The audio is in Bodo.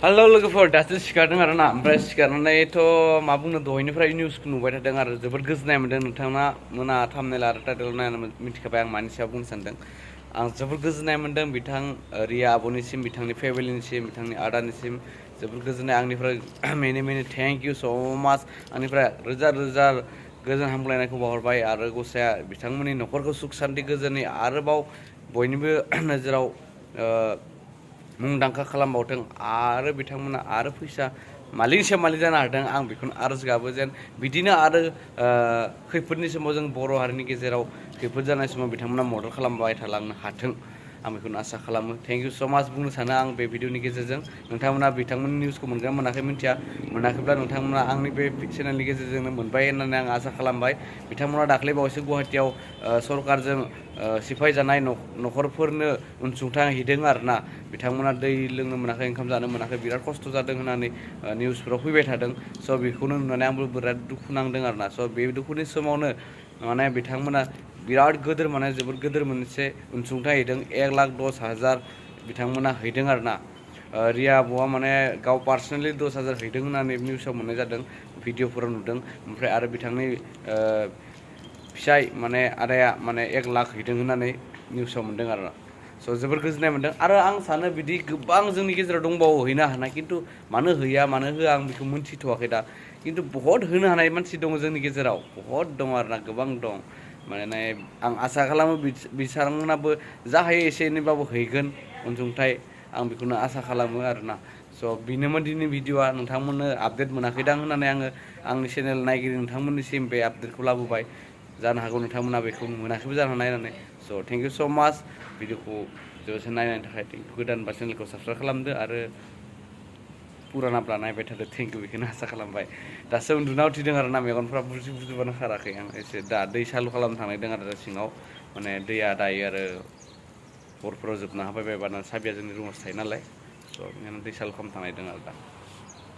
Halo लोगोफोर दासो सिखारदों आरो ना ओमफ्राय सिखारनानैथ' मा बुंनो दहायनिफ्राय निउसखौ नुबाय थादों आरो जोबोद गोजोननाय मोनदों नोंथाङा मोना थाम्बनेल आरो टाइटेल नायनानै मिथिखाबाय आं मानि सायाव बुंनो सानदों आं जोबोद गोजोननाय मोनदों बिथां रिया आब'निसिम बिथांनि फेमिलिनिसिम बिथांनि आदानिसिम जोबोद गोजोननाय आंनिफ्राय मेनि थेंक इउ स' माच आंनिफ्राय रोजा रोजा गोजोन हामग्लायनायखौ बावहरबाय आरो गसाया बिथांमोननि न'खरखौ सुख सान्ति गोजोनै आरोबाव बयनिबो नोजोराव मुंदांखा खालामबावथों आरो बिथांमोना आरो फैसा मालिकनि सायाव मालिक जानो हाथों आं बेखौनो आरज गाबो जेन बिदिनो आरो खैफोदनि समाव जों बर' हारिनि गेजेराव खैफोद जानाय समाव बिथांमोना मदद खालामबाय थालांनो हाथों आं बेखौनो आसा खालामो थेंक इउ स' माच बुंनो सानो आं बे भिडिअनि गेजेरजों नोंथांमोना बिथांमोननि निउसखौ मोनगोन मोनाखै मिन्थिया मोनाखैब्ला नोंथांमोना आंनि बे चेनेलनि गेजेरजोंनो मोनबाय होननानै आं आसा खालामबाय बिथांमोना दाख्लै बावैसो गुवाहाटियाव सरकारजों सिफाय जानाय न'खरफोरनो अनसुंथाइ हैदों आरोना बिथांमोना दै लोंनो मोनाखै ओंखाम जानो मोनाखै बिराद खस्थ' जादों होननानै निउसफोराव फैबाय थादों स' बेखौनो नुनानै आंबो बिराद दुखु नांदों आरोना स' बे दुखुनि समावनो माने बिथांमोना बिराद गोदोर माने जोबोद गोदोर मोनसे अनसुंथाइ हैदों 1,10,000 बिथांमोना हैदों आरोना रिया आब'आ माने गाव पार्सनेलि 10,000 हैदों होननानै निउसाव मोननाय जादों भिडिअफोराव नुदों ओमफ्राय आरो बिथांनि फिसाय माने आदाया माने 1 लाख हैदों होननानै निउसाव मोनदों आरोना स' जोबोर गोजोननाय मोनदों आरो आं सानो बिदि गोबां जोंनि गेजेराव दंबावो हैनो हानाय खिन्थु मानो हैया मानो होआ आं बेखौ मोनथिथ'वाखै दा खिन्थु बहुत होनो हानाय मानसि दङ जोंनि गेजेराव बहुत दङ आरोना गोबां दं माने आं आसा खालामो बिथांमोनाबो जा हायो एसे एनैबाबो हैगोन अनसुंथाइ आं बेखौनो आसा खालामो आरोना स' बेनोमोन दिनै भिडिअ'आ नोंथांमोननो आपडेट मोनाखैदां होननानै आङो आंनि चेनेल नायगिरि नोंथांमोननिसिम बे आपडेटखौ लाबोबाय जानो हागौ नोंथांमोना बेखौ मोनाखैबो जानो हानाय होननानै स' थेंक इउ स' माच भिडिअखौ जोबोद नायनायनि थाखाय गोदानबा चेनेलखौ साबसक्राइब खालामदो आरो पुरानाब्ला नायबाय थादो थेंक इउ बेखौनो आसा खालामबाय दासो उन्दुना उथिदों आरो ना मेगनफ्रा बुजिबानो खाराखै आं एसे दा दै सालु खालामनो थांनायदों आरो सिङाव माने दैया दायो आरो हरफोराव जोबना होबाय बायबानो साबिया जोंनि रुमावसो थायो नालाय स' बेनिखायनो दै सालु खालामनो थांनायदों आरो दा